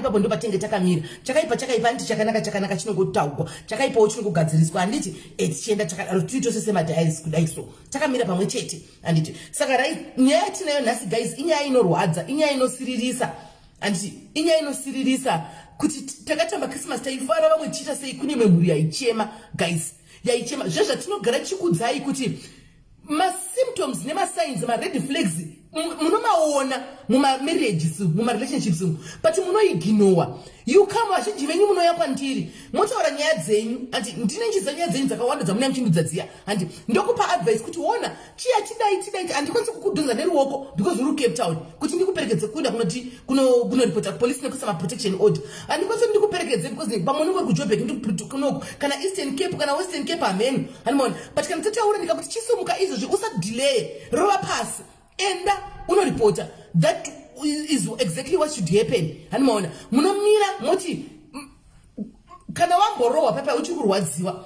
Pachokwadi ipapo ndo patenge takamira. Chakaipa chakaipa, handiti? Chakanaka chakanaka, chinongotaugwa. Chakaipawo chinongogadziriswa, handiti? Tichienda takadaro, tiri tose semadiaries kudai, so takamira pamwe chete, handiti? Saka right, nyaya yatinayo nhasi, guys, inyaya inorwadza, inyaya inosiririsa, handiti? Inyaya inosiririsa kuti takatamba Christmas, taifara vamwe tichiita sei, kune imwe mhuri yaichema, guys, yaichema. Zvezvatinogara chikudzai kuti masymptoms nemasigns, mared flags, munomaona mumamarriages, mumarelationships umu, but munoignowa. You come, vazhinji venyu munouya kwandiri motaura nyaya dzenyu, handi? Ndine nchiziva nyaya dzenyu dzakawanda dzamunea muchindudza dziya, handi? Ndokupa advice kuti ona chiya, chidai, tidai. Handikwanisi kukudhonza neruoko because uri Cape Town kuti ndikuperekedze kuenda kunoti kunoripota kupolisi nekuisa maprotection order. Handikwanisi kuti ndikuperekedze because pamwe unenge uri kuJobek kunoku, kana Eastern Cape, kana Western Cape, hameno, handimaona. But kana tataura, ndikakuti chisumuka izvozvi, usadelay, rova pasi, enda unoripota. That is exactly what should happen, handimaona? Munomira moti kana wamborohwa papa, uchiri kurwadziwa,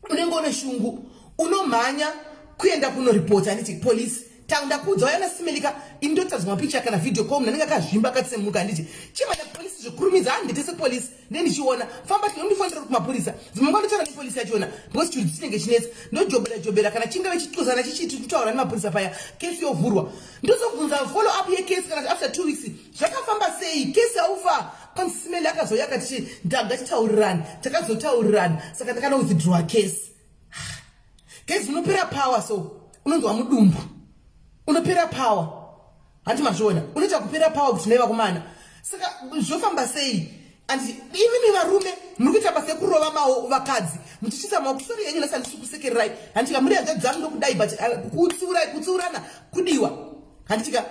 unenge une shungu, unomhanya kuenda kunoripota, handiti? Polisi ndakuudza wayana simelika, indotadzwa mapicha kana video call, munhu anenge akazvimba, akatsemuka, handiti? Chimhanya kupolisi zvekurumidza, handite sepolisi ndendichiona, famba, tinondifonera kumapurisa. Dzimwe nguva ndotaura nepolisi yachona because chirudzi chinenge chinetsa, ndojobera jobera kana chingave chituzana chichiti kutaura nemapurisa paya, kesi yovhurwa. Ndozobvunza follow up yekesi kana after 2 weeks, zvakafamba sei kesi? Aufa kwanzi Simeli akazouya akati ngatitaurirani, takazotaurirana, saka ndakana withdraw case. Guys, unopera power, so unonzwa mudumbu, unopera power, handi mazviona? Unoita kupera power kuti nai vakomana, saka zvofamba sei? Andi imimi varume muri kuita basa ekurova mawo vakadzi muchichisa maoko. Sorry yenyu, nhasi handisi kusekererai, handitika? Muri hanzvadzi dzangu, ndokudai, but kutsiurana kudiwa, handitika?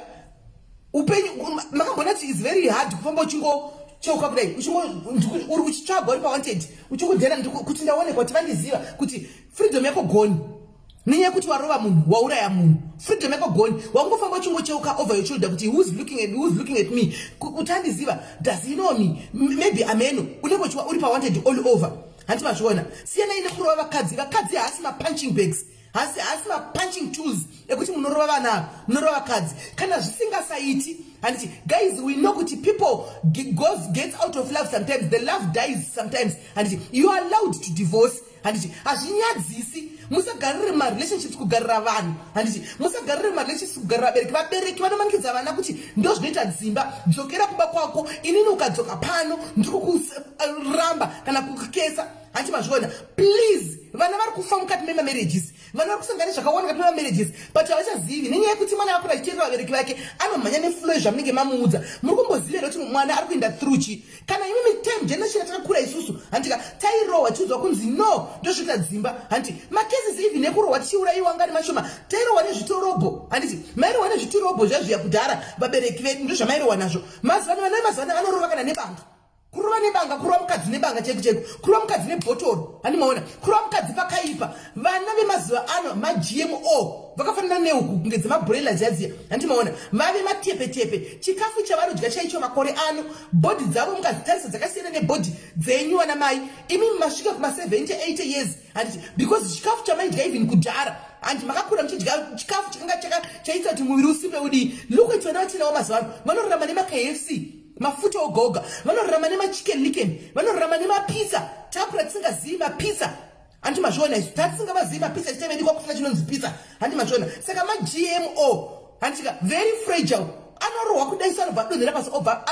Upenyu makambona kuti is very hard kufamba uchingocheuka kudai, uri uchitsvagwa, uri pawanted, uchingodhera kuti ndaonekwa, kuti vandiziva, kuti freedom yako gone nenyaya yekuti warova munhu, wauraya munhu. Freedom yako gone, wangofamba uchingocheuka over your shoulder kuti who's looking at me, kuti andiziva, does he know me? Maybe ameno, unenge uchiwa uri pawanted all over, handi mazviona? Siyanai nekurova vakadzi. Vakadzi haasi mapunching bags, haasi mapunching tools ekuti munorova vana ava, munorova vakadzi kana zvisingasaiti, handiti? Guys, we know kuti people gets out of love sometimes, the love dies sometimes, handiti? You are allowed to divorce, handiti? Hazvinyadzisi. Musagarire marelationships kugarira vanhu, handiti? Musagarire marelationships kugarira vabereki. Vabereki vanomanikidza vana kuti ndo zvinoita dzimba, dzokera kuba kwako, inini ukadzoka pano ndiri kukuramba kana kukukesa, hanti mazviona? Please, vana vari kufa mukati memamarriages, vana vari kusangana zvakawanda mukati memamarriages, but havachazivi nenyaya yekuti mwana akura achiteerera vabereki vake, anomhanya neflow zvamunenge mamuudza. Muri kumboziva here kuti mwana ari kuenda through chi? Kana imimi time generation yatakakura isusu, handika, tairohwa tichiudzwa kunzi no, ndozvinoita dzimba, handiti? Macases even ekurohwa tichiurayiwa ngari mashoma. Tairohwa nezvitorobho, handiti? Mairohwa nezvitorobho zvazviya kudhara, vabereki vedu ndozvamairohwa nazvo. Mazuva ano, vana vemazuva ano vanorova kana nebanga, kurova nebanga, kurova mukadzi nebanga cheko cheko, kurova mukadzi nebhotoro, handimaona? Kurova mukadzi pakaipa. Vana vemazuva ano maGMO, vakafanana neuku kunge dzemabroiler dziya dziya, handimaona? Vave matepetepe. Chikafu chavanodya chaicho makore ano, body dzavo mukadzitarisa dzakasiyana nebody dzenyu vana mai imi masvika kuma70 80 years, handiti? Because chikafu chamaidya even kudhara, handi makakura muchidya chikafu chakanga chaita kuti muviri usimbe udii? Look at vana vatinawo mazuva ano, vanorarama nemaKFC, mafuta ogoga, vanorarama nemaChicken Licken, vanorarama nemapizza. Takura tisingazivi mapizza, handi mazviona? Isu tatisingavazivi mapizza, chitavedikwa kusina chinonzi pizza, handi mazviona? Saka maGMO, handitika, very fragile, anorohwa kudai so anobva adonhera pasi, obva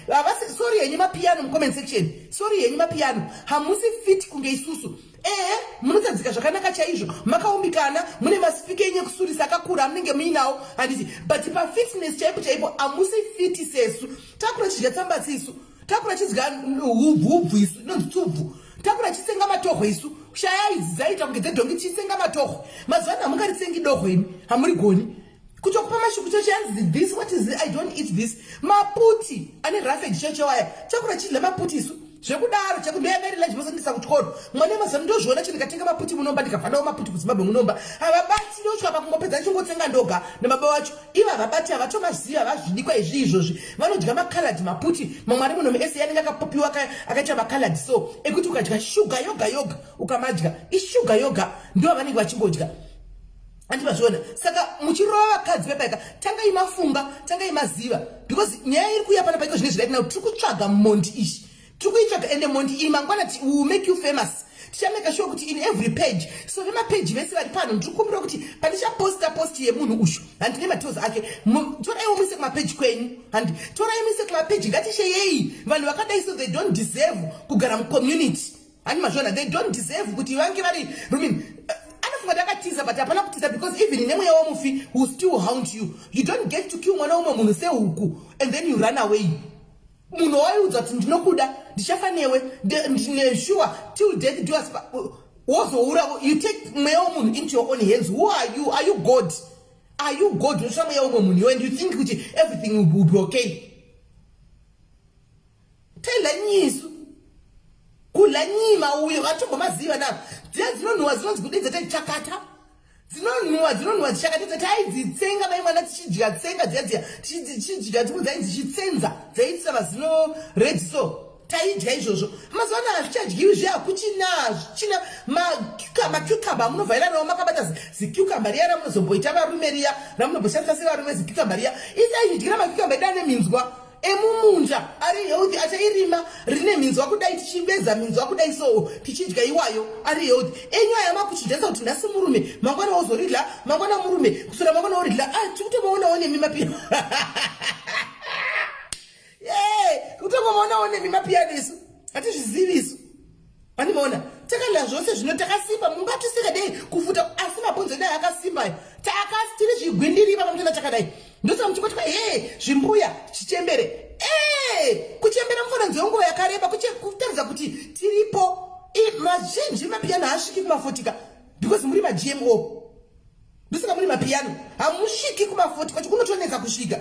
havasi. Sorry henyu mapiano mucomment section, sorry henyu mapiano, hamusi fit kunge isusu. Ehe, munotadzika zvakanaka chaizvo, makaumbikana, mune masipika enyu ekusurisa akakura amunenge muinawo, handiti? But pafitness chaipo chaipo hamusi fit sesu. Takura chidya tsambatsi isu, takura chidya hubvu isu, inonzi tsubvu, takura chitsenga matohwe isu. Shaya idzi dzaita kunge dzedhongi, tichitsenga matohwe. Mazuva ano hamungaritsengi dohwe imi, hamurigoni. Kutokupa mashuku chacho yanzi this, what is it? I don't eat this. Maputi ane roughage chacho aya, takura chidya maputi isu zvekudaro. Chakundoyanga iri lunch vasandisa kuchikoro. Mwana wemazuva ndozviona chi, ndikatenga maputi munomba, ndikabva nawo maputi kuZimbabwe, munomba havabati. Ndosvika pakungopedza ndichingotsenga ndoga nababa vacho. Ivo havabati, havatomazivi, havazvidikwa izvi izvozvi. Vanodya macoloured maputi, mamwe ari muno muese anenge akapopiwa akaita macoloured, so ekuti ukadya shuga yoga yoga, ukamadya ishuga yoga, ndo vanenge vachingodya. Handi mazviona? Saka muchirova vakadzi vepaika, tangai mafunga, tangai maziva, because nyaya iri kuuya pana paiko zvine right now, tiri kutsvaga mhondi ishi, tiri kuitsvaga. Ende mhondi iyi mangwana will make you famous. Tichamake sure kuti in every page. So vemapeji vese vari pano, ndiri kukumbira kuti pandichaposta post yemunhu ushu, handine matozi ake, toraiwo muise kumapeji kwenyu. Handi torai muise kumapeji. Ngatisheyei vanhu vakadai. So they don't deserve kugara mucommunity. Handi mazviona? They don't deserve kuti vange vari rumin. Anofunga kuti akatiza, but hapana kutiza, because even nemweya womufi will still haunt you. You don't get to kill mwana womwe munhu sehuku and then you run away. Munhu waiudza kuti ndinokuda, ndichafa newe, ndine sure, till death do us, wozoura. You take mweya womunhu into your own hands. Who are you? Are you God? Are you God? Unotora mweya womwe munhu iwe and you think kuti everything will be okay. Taila nyisu kula nyima uyo atombomaziva na dziya dzinonhuwa, dzinonzi kudidza taichakata, dzinonhuwa, dzinonhuwa dzichakatidza. Taidzitsenga mai mwana, tichidya tsenga dziya dziya, tichidya dzimwe dzainzi chitsenza, dzaiitisa mazino red. So taidya izvozvo. Mazuva ano hazvichadyiwi zviya, hakuchina, zvichina. Macucumber amunovhaira nawo makabata zicucumber riya ramunozomboita varume, riya ramunomboshandisa sevarume, zicucumber riya, isaidyira macucumber edu ane minzwa emumunda, ari healthy, achairima rine minzwa kudai, tichiveza minzwa kudai, so tichidya iwayo ari healthy. Enyu aya makuchidyanisa kuti nhasi murume, mangwana wozoridya, mangwana murume, kusura mangwana woridya. Ah, tikutomaonawo nemi mapiyano. Ye, kutongomaonawo nemi mapiyano. Isu hatizvizivi isu. Andimaona takadya zvose zvino, takasimba. Mungatiseka dei kufuta, asi mabhonzo edu akasimba. Tiri zvigwindiri ipapa chakadai. Ndosaka muchingoti he zvimbuya chichembere. E kuchembera mufananidzo wenguva yakareba, kutaridza kuti tiripo. Mazhinji mapiyano haasviki kuma40 ka, because muri maGMO. Ndosaka muri mapiyano, hamusviki kuma40 kwacho, kunotonetsa kusvika.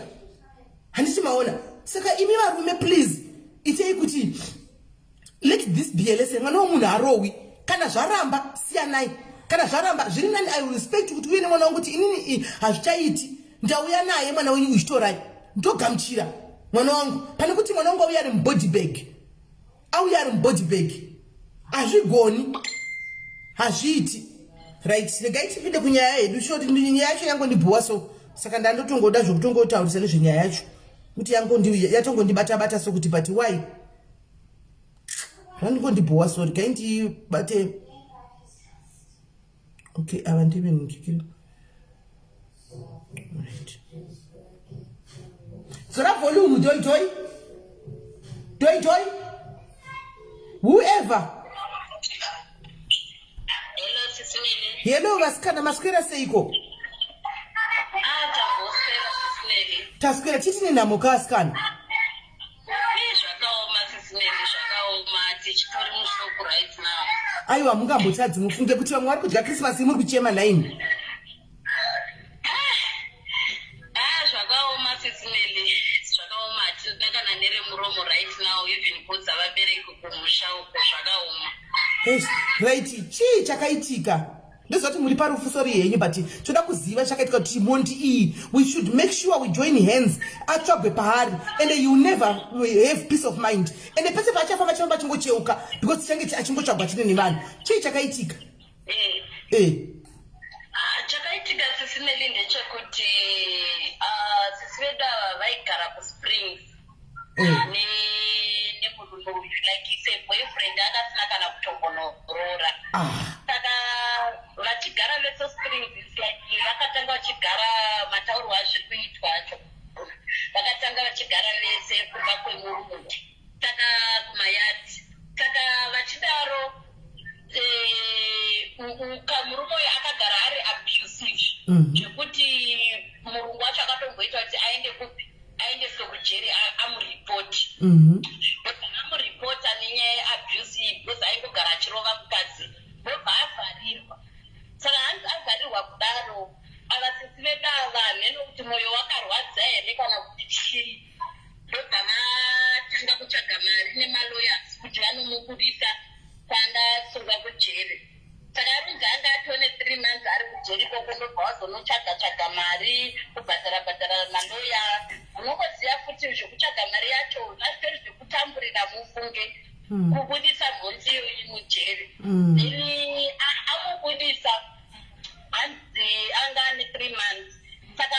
Handiti maona? Saka imi varume, please, itei kuti let this be a lesson. Mwana womunhu harohwi. Kana zvaramba, siyanai. Kana zvaramba, zviri nani. I respect kuti uye nemwana wangu, kuti inini hazvichaiti, ndauya naye mwana wenyu, uchitorai, ndogamuchira mwana wangu, pane kuti mwana wangu auya ari mubody bag, auya ari mubody bag. Hazvigoni, hazviiti. Right, regai tipinde kunyaya yedu short. Nyaya yacho yangondibhuwa, so saka ndandotongoda zvokutongotaurisa nezvenyaya yacho, kuti yatongondibata bata so kuti, but why zvandingondibhuwa? So regai ndibate. Okay, ava ndive nhingikiro. Right, dzora volume. Doi doi doi doi, whoever. Hello, Sisi Meli. Hello vasikana, maswera seiko? Ah, tamboswera, Sisi Meli. Taswera chiti nenhamo ka, asikana. Eh, zvakaoma, Sisi Meli, zvakaoma. Tichitori mushock right now. Aiwa, mungambotadzi mufunge kuti vamwe vari kudya Christmas, muri kuchema naini. Ah, zvakaoma, Sisi Meli. Zvakaoma, hatina kana neremuromo right now, even kudza vabereki kumusha uko zvakaoma. Eish, right, chii chakaitika? Ndoziva kuti muri parufu, sorry henyu, but toda kuziva chakaitika, kuti mhondi iyi, we should make sure we join hands, atsvagwe paari. And you never have peace of mind, and pese paachafamba, achifamba achingocheuka, because tichange achingotsvagwa chine nevanhu. Chii chakaitika? Eh. Eh. Ah, chakaitika, Sisi Meli, ndechekuti ah, sisi vedu ava vaigara kuSprings nemurume uyu, like it's a boyfriend, akasina kana kutombonoroora. Saka vachigara vese Springs, it's like vakatanga vachigara, mataurwo azviri kuitwa acho, vakatanga vachigara vese kumba kwemurume, saka kumayadhi. Saka vachidaro, murume uyu akagara ari abusive, zvekuti murungu wacho akatomboita kuti aende kupi, aendeswe kujeri, amuripoti. Amuripota nenyaya yeabuse iyi, because aingogara achirova mukadzi, ndobva avharirwa. Saka hanzi avharirwa kudaro, ava sisi vedu ava, hameno kuti mwoyo wakarwadza here kana kuti chii, ndobva vatanga kutsvaga mari nemalawyers kuti vanomubudisa kwaangasungwa kujeri. Saka arunzi anga atone 3 months ari kujeri ikoko, ndobva wazonotsvaga tsvaga mari, kubhadhara bhadhara maloya. Unongoziva futi zvekutsvaga mari yacho azvitori zvekutamburira, mufunge, kubudisa mhondi iyoyi mujeri. Then amubudisa, hanzi anga 3 months. Saka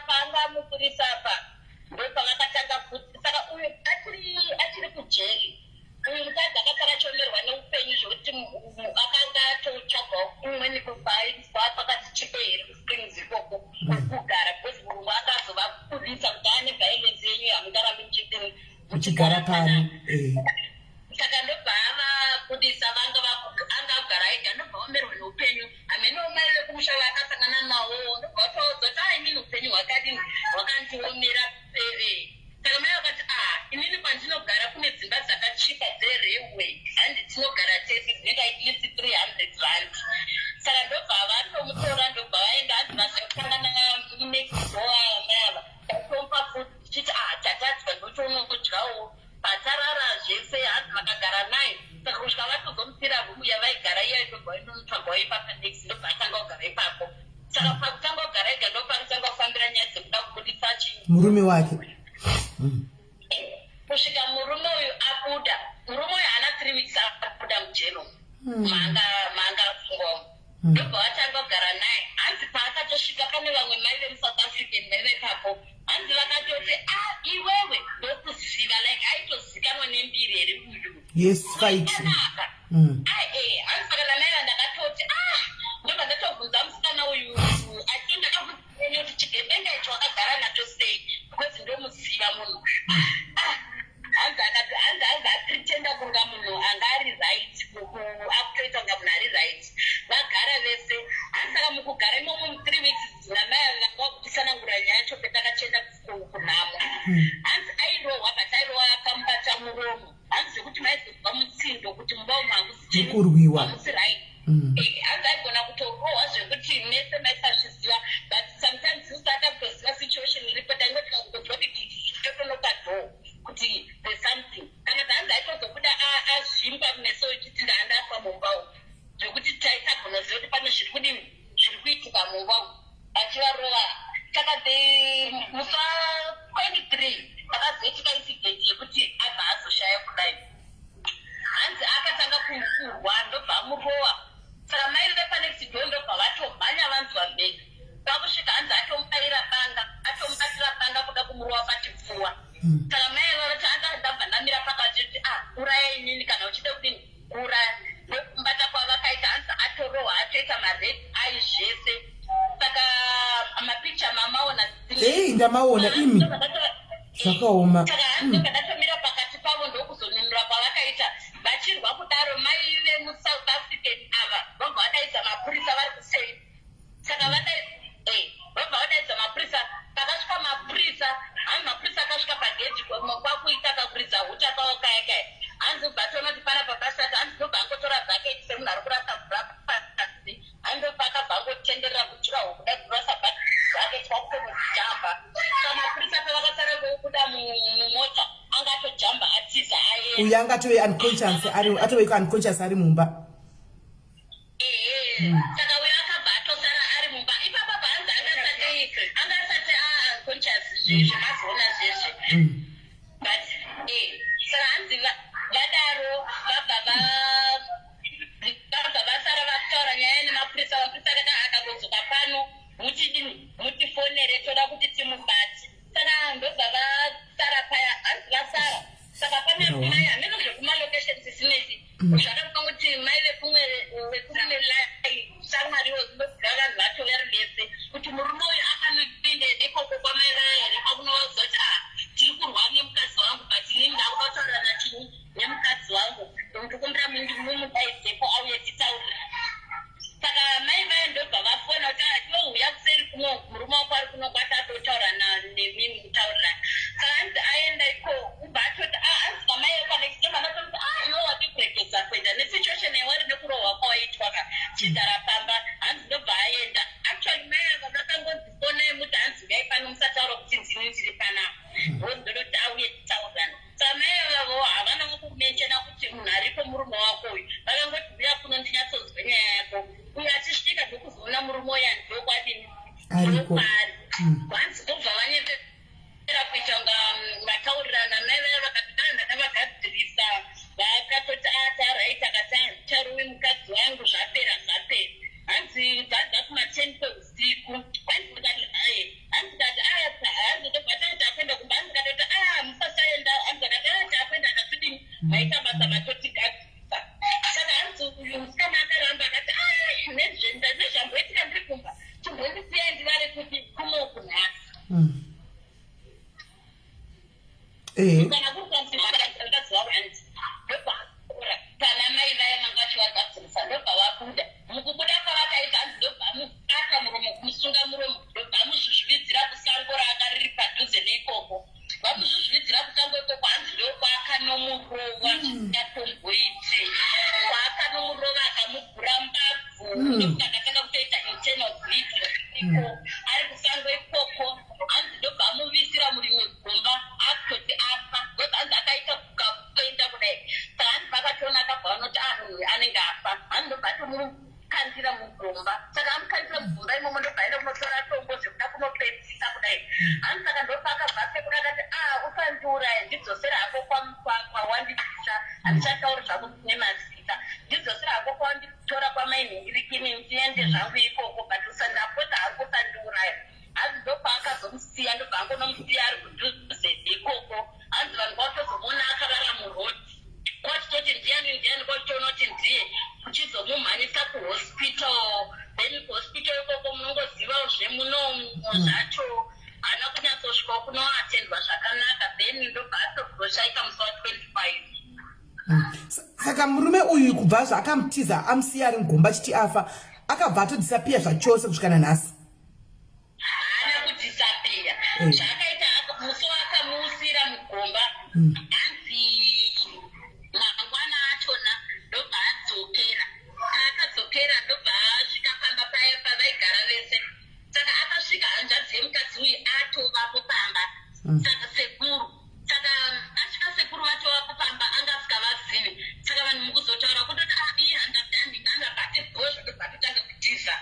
paanga mupurisa apa, ndopavakatanga futi. Saka uyu achiri kujeri uyu, mukadzi akasara achiomerwa neupenyu, zvekuti akanga atotsvagawo kumweni kwaaiswa, kwakati chipe here, kuSprings ikoko kugara, because murungu akazovabudisa kuti ane violence yenyu, hamungarambi muchidini. Muchigara pano. Saka ndobva avabudisa, vanga anga agara ega, ndobva omerwa neupenyu. Hameno mai vekumusha vaakasangana nawo, ndobva vataudza kuti, "A, inini upenyu hwakadini, hwakandiomera." Saka mai vakati, "A, inini kwandinogara kune dzimba dzakachipa dzerailway, handi tinogara tese, dzinoita at least R300." Saka ndobva vatomutora, ndobva vaenda. Hanzi vasangana next door, mai ava vatomupa futi, tichiti, "A, tatadya, ndotounodyawo patarara zvese." Hanzi vakagara naye, saka kusvika vatozomusira rumu yavaigara iya, ndobva inotsvagwawo ipapa next, ndobva atanga kugara ipapo. Saka pakutanga kugara ega, ndopakutanga kufambira nyaya dzekuda kubudisa chi Murume wake. Kusvika murume uyu abuda. Murume uyu haana 3 weeks abuda mujero manga afungwa, ndobva vatanga kugara naye. Hanzi paakatosvika, pane vamwe mai vemuSouth African vaiva ipapo. Hanzi vakatoti, "A, iwewe ndokuziva." Like aitozikanwa nembiri here uyu? Yes, fight. Kanaka. Hanzi saka namaiva ndakatoti, ah, ndobva ndatobvunza musikana uyu, asi ndakabvunza kuti, "Chigebenga icho wakagara nacho sei? Because ndomuziva munhu." Ah, hanzi akati, hanzi apretenda kunga munhu anga ari right, akutoita kunga munhu ari right. Vagara vese. Hanzi saka mukugara imomo mu3 weeks, namai ava vanga vakutisanangura nyaya yacho petakachenda kunhamo. Hanzi airohwa, but airohwa akamubata muromo. Hanzi zvekuti maizobva mutsindo kuti mumba umu hamusi Mukurwiwa. hamusi right. Hanzi aigona kutorohwa zvekuti mese maisazviziva, but sometimes usati akutoziva situation iripo, taingoti kakutonzwa kuti totonopa door kuti there's something. Kana kuti hanzi aitozobuda azvimba meso, ichiti, "Ndaandafa mumba umu," zvekuti taisagona ziva kuti pane zviri kudini, zviri kuitika mumba umu, achivarova. Saka the musi wa23 pakazoitika incident yekuti abva azoshaya kudai. Hanzi akatanga kurwa, ndobva amurova. Saka mai vepanext door ndobva vatomhanya, vanzwa mheni, kwakusvika hanzi atomubayira banga, atomubatira banga kuda kumurova pachipfuwa. Saka mai vavati, anga ndabva ndamira pakati kuti, "Ah, uraya inini kana uchida kudini, kuuraya." Ndokumubata kwavakaita, hanzi atorohwa, atoita mared eye zvese. Saka mapicha mamaona. Ei, ndamaona imi, zvakaoma. Saka hanzi ndakatomira pakati pavo, ndokuzonunura kwavakaita vachirwa kudaro. Mai vemuSouth African ava vabva vadaidza mapurisa vari kusei. Saka vabva vadaidza mapurisa. Pakasvika mapurisa, hanzi mapurisa akasvika pageji, kwakuita kakuridza huta kwavo kaya kaya. Hanzi ubva toona kuti panapa pasati. Hanzi ndobva angotora bhaketi semunhu ari kurasa mvura pasi. Hanzi ndobva akabva angotenderera kujuraho kuda kurasa bhaketi, kwakutonojamba. Saka mapurisa pavakasara vobuda mumota, anga atojamba, atiza, aenda. Uyu anga atove unconscious, ari atove unconscious ari mumba. Ehe, saka uyo akabva atosara ari mumba ipapa. Bhanzi anga asati aunconscious zvemazoona zvezve. But saka hanzi vadaro, vabva vasara vakutaura nyaya nemapurisa. Mapurisa akati akangodzoka pano, mutidini, mutifonere, toda kuti timubate. Saka ndobva vasara paya. Hanzi vasara, saka pane mai, hameno zvekumalocations sineti, zvakafunga kuti mai vekumwe lai shamwariwo dzinoziva vanhu vacho vari vese, kuti murume uyu akanoenda ikoko kwamai vaya here, kwakunovaudza kuti, "Ah, tiri kurwa nemukadzi wangu, but inini ndakuda kutaura nachini nemukadzi wangu, ndikumbira mumudaidzepo auye titaurira." Saka mai vaya ndobva vafona kuti, "Ah, tinouya kuseri kuno, murume wako ari kuno kwati atotaura nemi mutaurirana." Saka hanzi aenda iko, ubva atoti, "Ah," hanzi kamai vepanext ndobva ndatoti, "Ah, iwe wadi kuregedza kuenda nesituation yauri nekurohwa kwawaitwa ka, chigara pamba." Hanzi ndobva aenda. Actually mai ava vakangonzi fonai muti hanzi uyai pano, musataura kuti ndini ndiri panapa, ndodoti auye titaurirana. Saka mai avavo havana kumentiona kuti munhu aripo murume wako uyu. Vakangoti, "Uya kuno ndinyatsonzwe nyaya yako." Uyo achisvika, ndokuzoona murume uya ndokwadini. Ariko. Ndokwaari. Hanzi ndobva vanyepera kuita kunga vataurirana. Mai vaya vakati, "Ah, ndakavagadzirisa." Vakatoti, "Ataright." Akati, "Handicharovi mukadzi wangu, zvapera, zvapera." Hanzi dzadza kuma10 kweusiku, hanzi Maita basa matotigadzirisa. Saka hanzi uyu musikana akaramba akati, "Ah, nezvamboitika ndiri kumba, chimbondisiyai ndivare kuti kunoku nhasi." Kana kuri kwanzi wavo, hanzi ndobva pana mai vaya vanga vachivagadzirisa, ndobva vabuda. Mukubuda kwavakaita, hanzi ndobva amubata muromo, kumusunga muromo, ndobva amuzvuzvuvidzira kusango ranga riri padhuze neikoko. Vamuzvuzvuvidzira kusango ikoko, hanzi ndokwakanomurova zvisingatomboiti, kwaakanomurova akamugura mbabvu, ndokuti akatanga kutoita internal bleeding iko ari kusango ikoko. Hanzi ndobva amuvisira murimwe gomba akutoti afa, because hanzi akaita kuenda kudai. Saka hanzi vakatoona akabva vanoti, "Ah, munhu uyu anenge afa." Hanzi ndobva atomukandira mugomba. Saka amukandira mugomba imomo, ndobva aenda kunotora tombo zvekuda kunopedzisa kudai. Hanzi saka ndobva akabva apfekuda akati, "Ah, usandiuraya, ndidzosera hako kwawandibvisa. Handichatauri zvako nemazita. Ndidzosera hako kwawanditora kwamainhingirikini, ndiende zvangu ikoko, but usandapota hako, usandiuraya." Hanzi ndopaakazomusiya, ndobva angonomusiya ari kudhuze ikoko. Hanzi vanhu vatozomuona akarara muroad, kwachitoti ndiani ndiani, kwachitoona kuti ndiye, kuchizomumhanyisa kuhospital. Then kuhospital ikoko, munongozivawo zvemunomu zvacho, haana kunyatsosvikawo kunoatendwa zvakanaka. Then ndobva atozoshaika musi wa25. Saka murume uyu kubva zvaakamutiza, amusiya ari mugomba achiti afa, akabva atodisappear zvachose kusvika nanhasi? Haana kudisappear. Zvaakaita, musi waakamuusira mugomba, hanzi mangwana achona ndobva adzokera. Paakadzokera, ndobva asvika pamba paya pavaigara vese. Saka akasvika hanzvadzi yemukadzi uyu atovapo pamba. Saka sekuru, saka asvika sekuru vatovapo pamba, anga asingavazivi. Saka vanhu mukuzotaura kutoti, "Ah, iye hanzvadzi angabva atebhozvo," ndobva atotanga kutiza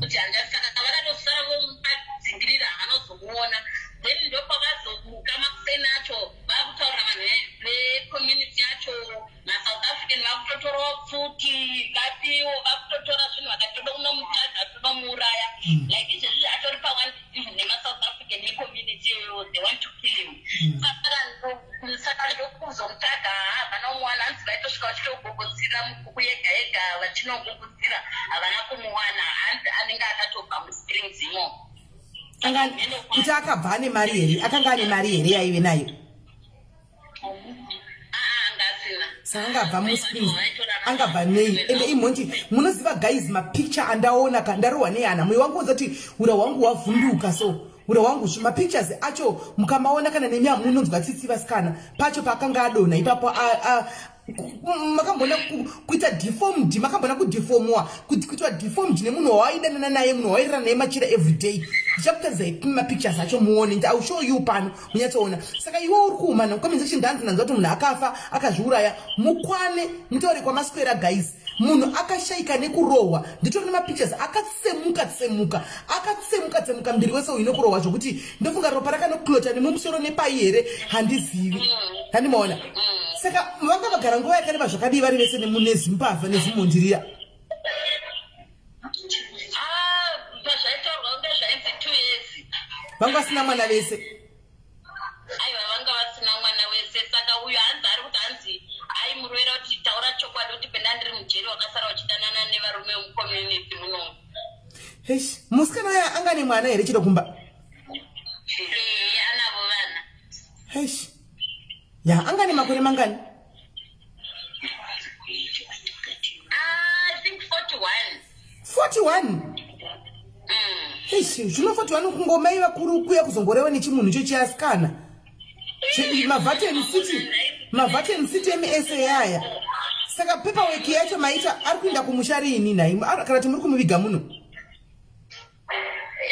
kuti hanzvadzi. Saka vakatosara vomadzingirira, havanozomuona. Then ndopavazomuka makuseni acho, vakutaurira vanhu vecommunity yacho, maSouth African, vakutotorawo pfuti, vapiwo, vakutotora zvinhu, vakati toda kunomutsvaga, tonomuuraya. Like izvezvi atori paone nemaSouth African ecommunity iyoyo, they want to kill him. Saka ndokuzomutsvaga, havana kumuwana. Hanzi vaitosvika vachitogogodzira mukuku yega yega, vachinogogodzira, havana kumuwana. Hanzi anenge akatobva muSprings imomo. Kuti akabva ane mari here? Akanga ane mari here yaive nayo? Anga asina. Saka angabva muSprings, angabva nei? Ende imhondi, munoziva guys, mapicture andaona ka, ndarohwa nehana. Mwoyo wangu unza kuti ura hwangu hwavhunduka. So ura hwangu, mapictures acho mukamaona kana nemi hamunonzwa tsitsi vasikana. Pacho paakanga adonha ipapo, makambona kuita deformed? Makambona kudeformwa, kuitwa deformed nemunhu wawaidanana naye, munhu wawairirana naye machira everyday? Ndichakutaridzai mapictures acho muone. I will show you pano munyatsoona. Saka iwe uri kuumana comment section, ndanzi nanzwa kuti munhu akafa akazviuraya. Mukwane, mutaure kwamaswera guys. Munhu akashayika nekurohwa. Nditori nemapictures, akatsemuka tsemuka, akatsemuka tsemuka muviri wese uyu nekurohwa, zvokuti ndofunga ropa rakanoclota nemumusoro nepai here, handizivi. Handimaona. Saka vanga vagara nguva yakareba zvakadii vari vese nezimbavha nezimhondi riya? Ah, pazvaitaurwa kunge zvainzi 2 years. Vanga vasina mwana vese? Aiwa, vanga vasina mwana wese. Saka uyu hanzi ari kuti, hanzi aimurovera kuti, "Taura chokwadi kuti penda ndiri mujeri wakasara uchidanana nevarume vemucommunity munomu." Hesh, musikana uya anga nemwana here chiro kumba? Ee, anavo vana. Hesh, ya, anga nemakore mangani? Ah, I think 41. 41? Mm. Heish, zvino 41 kungomai vakuru kuya kuzongorewa nechimunhu icho chiasikana, maVatican City, maVatican City emesa aya. Saka paperwork yacho maita? Ari kuenda kumusha riini nhai? Kana kuti muri kumuviga muno?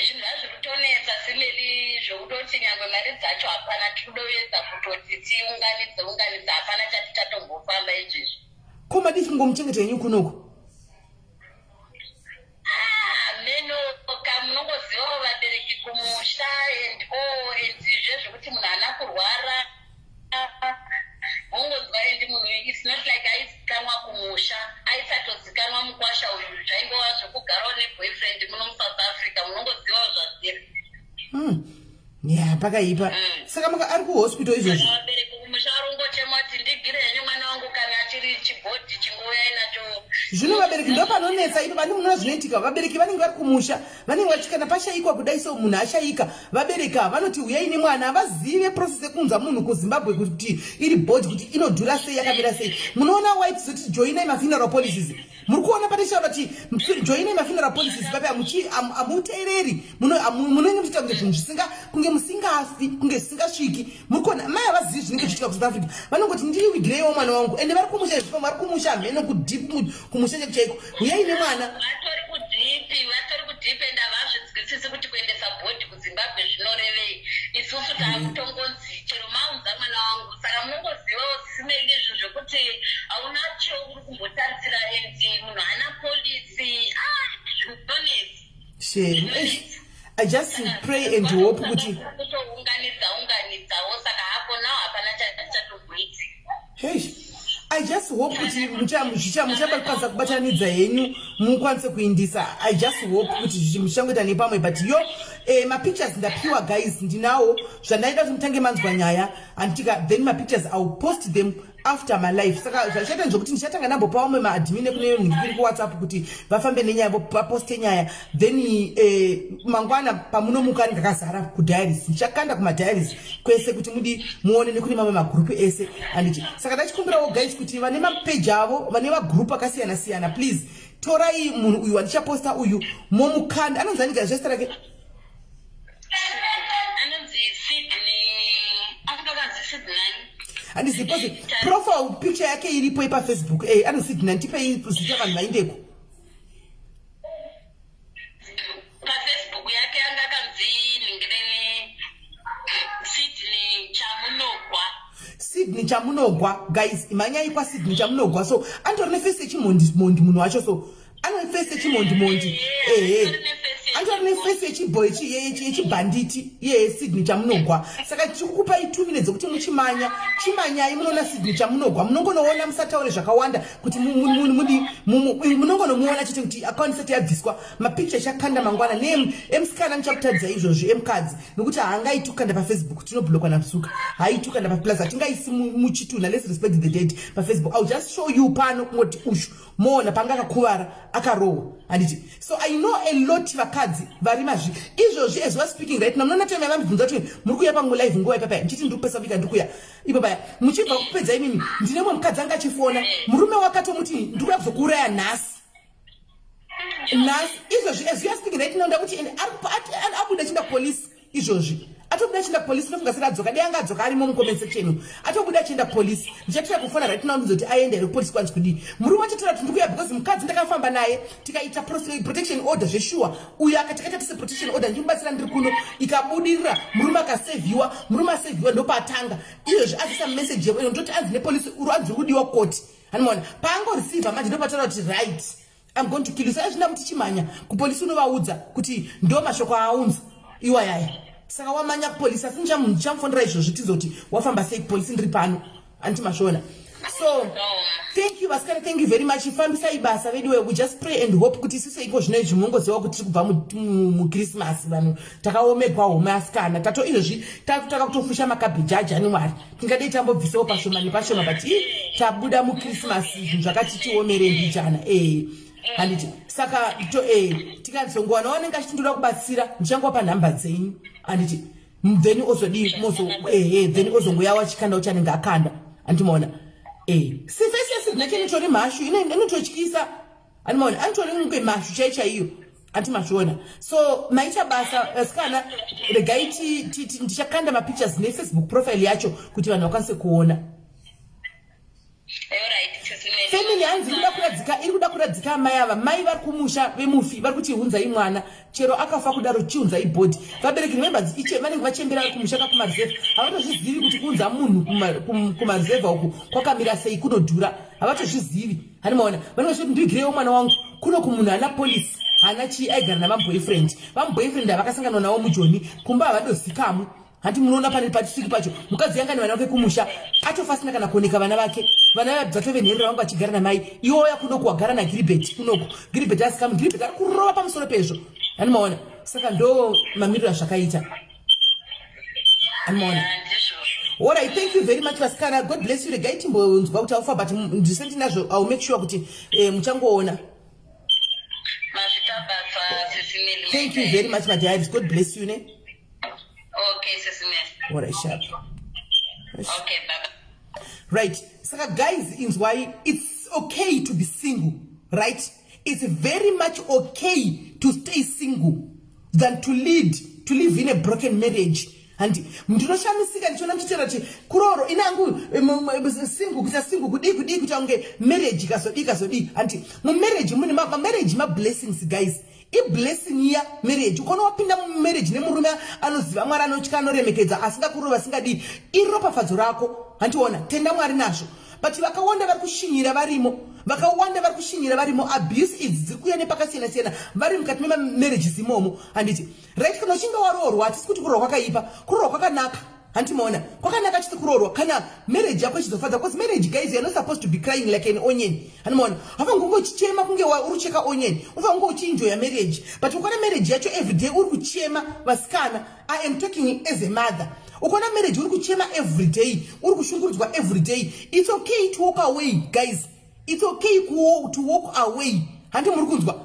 Zvinhu zvazviri kutonetsa simeli, zvekutoti nyangwe mari dzacho hapana. Tiri kudoedza kutoti tiunganidze unganidze, hapana chati chatombofamba izvezvi. Ko madii kungomuchengeta henyu kunoku? Menoka, munongozivawo vabereki kumusha and all, and zvezvekuti munhu haana kurwara mongonzwa. And munhu, it's not like aizikanwa kumusha, aisatozikanwa mukwasha uyu. Zvaingova zvekugarawo neboyfriend muno muSouth Africa, munongozivawo zvazviri. Ya, pakaipa. Saka maka ari kuhospital izvozvi? Saka vabereki kumusha vari kungochema kuti ndigire. henyu mwana wangu kana chiri chibhodhi chingouyai nacho. Zvino vabereki ndo panonetsa ipo vane munoona zvinoitika. Vabereki vanenge vari kumusha, vanenge vachi kana pashaikwa kudai so munhu ashaika, vabereki ava vanoti uyai nemwana, havazive process yekuunza munhu kuZimbabwe kuti iri bhodhi kuti inodhura sei yakamira sei. Munoona why tizoti joinai mafuneral policies. Muri kuona patichaura kuti joinai mafuneral policies papi amuteereri munenge muchiita kunge zvinhu zvisinga kunge musingafi kunge zvisingasviki. Muri kuona mai havazivi zvinenge zvichiitika kuSouth Africa. Vanongoti ndivigireiwo mwana wangu ende vari kumusha izvi vari kumusha hameno kudeep kumusha chaiko chaiko. Huyai nemwana. Vatori kudeep, vatori kudeep ende havazvinzwisisi kuti kuendesa body kuZimbabwe zvinorevei. Isusu takutongonzi chero maunza mwana wangu saka munongozivawo sisimeli izvi zvekuti hauna cheuri kumbotarisira and munhu haana policy. Ah, zvinonetsa. Shame. Eish. I just pray and hope kuti kutounganidza unganidzawo saka hapo now hapana chatomboitika. Hey. I just hope kuti muchabakwanisa kubatanidza henyu mukwanise kuindisa. I just hope kuti muchangoita nepamwe but yo eh, mapictures ndapiwa guys ndinawo zvandaida kuti mutange manzwa nyaya anditika then mapictures I will post them after my life saka zvachaita ndezvekuti ndichatanga ndambopa vamwe maadmin ekune nhingiri kuwhatsapp kuti vafambe nenyaya vaposte nyaya then eh, mangwana pamunomuka anenge akazara kudiaries ndichakanda kumadiaries kwese kuti mudi muone nekune mamwe magrupu ese anditi saka ndachikumbirawo guys kuti vane mapeji avo vane magrupu akasiyana siyana please torai munhu uyu wandichaposta uyu momukanda anonzi anigara zvezita rake handizivi because profile picture yake iripo ipafacebook e eh, anonzi Sydney ndipei zita vanhu vaindeko pafacebook yake anga akanzi ningireni Sydney Chamunogwa Sydney Chamunogwa guys imhanyai kwaSydney Chamunogwa so anditori nefesi yechimhondi mhondi munhu wacho so ane fesi yechimhondimhondi ehe anditori nefesi yechibho yechibhanditi iye Sydney Chamunogwa saka tichikukupai 2 minutes dzekuti muchimanya chimanyai munoona Sydney Chamunogwa munongonoona musataure zvakawanda kuti mudi munongonomuona chete kuti account isati yabviswa mapicture chakanda mangwana ne emusikana ndichakutadza izvozvi emukadzi nokuti haangaiti kukanda pafacebook tinoblokwa namsuka haaiti kukanda paplus hatingaisi muchitunha let's respect the dead pafacebook ill just show you pano kungoti ushu moona panga akakuvara akarohwa handiti so i know a lot vakadzi vari mazvi izvozvi as weare speaking right now munoona time yavamibvunza kuti muri kuuya pangu live nguva ipapaya ndichiti ndiri kupesa bika ndiri kuuya ipo paya muchibva kupedza imimi ndine mumwe mukadzi anga achifona murume wakatomuti ndiri kuda kuzokuuraya nhasi nhasi izvozvi as you are speaking right now ndakuti abuda achienda kupolice izvozvi atobuda achienda kupolice ndofunga sera adzoka dei anga adzoka arimo mucomment section atobuda achienda kupolice ndichatira kufona right now ndizoti aenda here kupolice kwanzi kudii murume achatora kuti ndikuya because mukadzi ndakafamba naye tikaita protection order zveshuwa uyo akatikaita tise protection order ndimubatsira ndiri kuno ikabudirira murume akasevhiwa murume asevhiwa ndopaatanga izvozvi azisa message yeko ndoti anzi nepolice uri anzi uri kudiwa koti anomaona paangoreceiva manje ndopataura kuti right I'm going to kill you saka zvina kuti chimanya kupolisi unovaudza kuti ndo mashoko aaunza iwayaya saka wamanya kupolisi asi ndichamufonera izvozvi tizoti wafamba sei kupolisi ndiri pano anti mazviona so thank you vasikana thank you very much fambisai basa veduwe we just pray and hope kuti isusu iko zvino izvi munongoziva kuti tiri kubva muchristmas vanhu takaomegwa home asikana tato izvozvi takutaka kutofusha makabheji ajanuary tingadei tambobvisawo pashoma nepashoma but i tabuda muchristmas zvinhu zvakati tiomere mbijana ee handiti saka to ee tikazongowana wanenge achiti ndoda kubatsira ndichangopa nhamba dzenyu handiti then ozodii mozo ehe then ozongoya wachikanda uchanenge akanda andimaona eh sifesi yasidna chenitori mhashu inototyisa andimaona anitori mukwe mhashu chai chaiyo anti mazviona so maita basa asikana regai ndichakanda mapictures nefacebook profile yacho kuti vanhu vakwanise kuona family hanzi iri kuda kuradzika iri kuda kuradzika amai ava mai vari kumusha vemufi vari kuti hunzai mwana chero akafa kudaro chiunzai body vabereki remember iche vanenge vachembera vari kumusha kakumareserve havatozvizivi kuti kuunza munhu kumareserve uku kwakamira sei kunodhura havatozvizivi hani maona vanenge vachiti ndivigireiwo mwana wangu kuno kumunhu haana policy haana chii aigara namaboyfriend vamuboyfriend havakasangana navo mujoni kumba havadozikamwi hanti munoona pane patisviki pacho mukadzi yanga nevana vake kumusha atofa asina kana kuoneka vana vake vana vatove nherera vangu vachigara namai iwoya kunoku wagara nagiribet kunoku giribet asikamu giribet ari kurova pamusoro pezvo hani maona saka ndo mamiriro azvakaita hani maona Alright, thank you very much vasikana. God bless you. Regai timbonzwa kuti aufa but ndise ndinazvo. I'll make sure kuti eh, muchangoona. Mazvita basa sisi Nelly. Thank you very much my dear. God bless you ne. Okay sisi Nelly. Alright, sharp. Okay, bye bye. Right. Saka guys, inzwai, it's okay to be single, right? It's very much okay to stay single than to lead to live in a broken marriage. Handi ndinoshamisika ndichiona muchitaura kuti kurooro inangu single kuita single kudii kudii kuita kunge marriage ikazodii ikazodii. Handi mumarriage mune mamarriage mablessings guys. Iblessing iya marriage. Ukaona wapinda mumarriage nemurume anoziva Mwari, anotya, anoremekedza, asingakurova, asingadii, iropafadzo rako. Handiona tenda Mwari nazvo. But vakawanda vari kushinyira varimo, vakawanda vari kushinyira varimo. Abuse idzi dziri kuuya nepakasiyana siyana, vari mukati memamarriages imomo. Handiti right? Kana uchinge waroorwa, hatisi kuti kuroorwa kwakaipa, kuroorwa kwakanaka. Handimaona kwakanaka chiti kuroorwa kana marriage yako ichizofadza, because marriage guys, you are not supposed to be crying like an onion. Handimaona hafange kunge uchichema kunge uri kucheka onion, ufange kunge uchienjoya marriage. But ukaona marriage yacho everyday uri kuchema, vasikana, I am talking as a mother, ukaona marriage uri kuchema everyday, uri kushungurudzwa everyday, it's okay to walk away guys. It's okay to walk away. Handi muri kunzwa?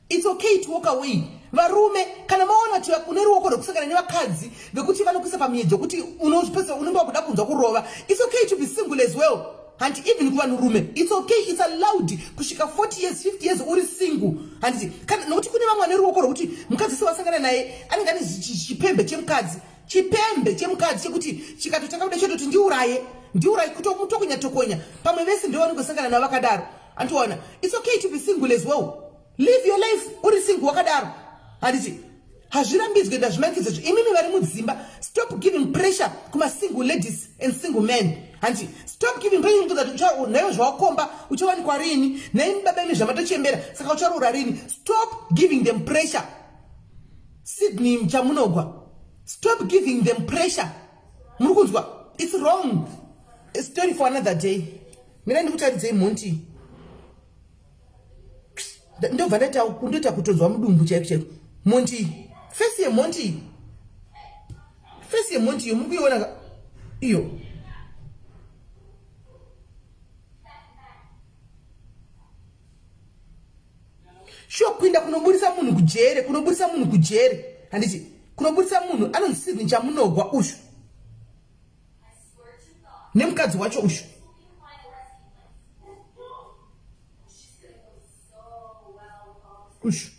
It's okay to walk away. Varume, kana maona kuti une ruoko rwekusangana nevakadzi vekuti vanokuisa pamiedzo kuti unopesa unenge wakuda kunzwa kurova, it's okay to be single as well. Hanti even kuvanhurume it's okay, it's allowed kusvika 40 years, 50 years uri single. Handiti kana nokuti kune vamwe vane ruoko rwekuti mukadzi sewasangana naye anenge ane chipembe chemukadzi, chipembe chemukadzi chekuti chikatotanga kuda chototi ndiuraye, ndiuraye, kutokonya tokonya. Pamwe vese ndo vanenge vasangana navo vakadaro. Andiona it's okay to be single as well. Live your life uri single wakadaro. Handiti hazvirambidzwe, ndazvimanikidza. Imimi vari mudzimba, stop giving pressure kumasingle ladies and single men. Handiti stop giving pressure. Naiwe zvawakomba uchawanikwa rini? Naimi baba imi zvamatochembera, saka ucharoora rini? Stop giving them pressure. Sydney Chamunogwa, stop giving them pressure. Muri kunzwa? It's wrong. A story for another day. Mina ndikutaridzei mhondi, ndobva ndoita kutonzwa mudumbu chaiko chaiko. Mhondi, face yemhondi, face yemhondi iyo muri kuiona iyo. Sure, kuinda kunoburisa munhu kujere, kunoburisa munhu kujere. Handiti kunoburisa munhu anonzi Sydney Chamunogwa ushu nemukadzi wacho ushu. Ushu.